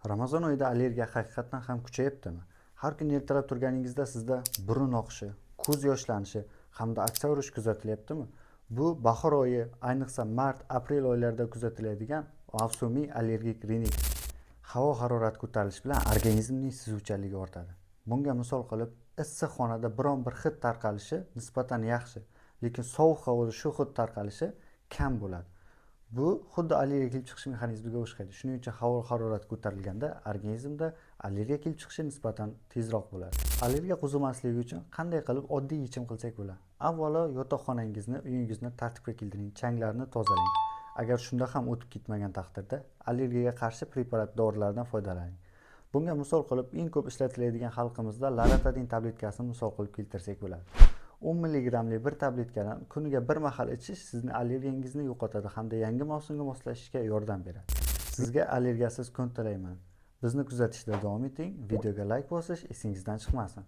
Ramazon oyida allergiya haqiqatdan ham kuchayaptimi? Har kuni ertalab turganingizda sizda burun oqishi, ko'z yoshlanishi hamda aksa urish kuzatilyaptimi? Bu bahor oyi, ayniqsa mart, aprel oylarida kuzatiladigan mavsumiy allergik rinit. Havo harorati ko'tarilishi bilan organizmning sezuvchanligi ortadi. Bunga misol qilib, issiq xonada biron bir hid tarqalishi nisbatan yaxshi, lekin sovuq havoda shu hid tarqalishi kam bo'ladi. Bu xuddi allergiya kelib chiqish mexanizmiga o'xshaydi. Shuning uchun havo harorati ko'tarilganda organizmda allergiya kelib chiqishi nisbatan tezroq bo'ladi. Allergiya qo'zimasligi uchun qanday qilib oddiy yechim qilsak bo'ladi? Avvalo yotoqxonangizni, uyingizni tartibga keltiring, changlarni tozalang. Agar shunda ham o'tib ketmagan taqdirda allergiyaga qarshi preparat dorilardan foydalaning. Bunga misol qilib eng ko'p ishlatiladigan xalqimizda loratadin tabletkasini misol qilib keltirsak bo'ladi. 10 milligramli bir tabletkadan kuniga bir mahal ichish sizni allergiyangizni yo'qotadi hamda yangi mavsumga moslashishga yordam beradi. Sizga allergiyasiz kun tilayman. Bizni kuzatishda davom eting. Videoga layk bosish esingizdan chiqmasin.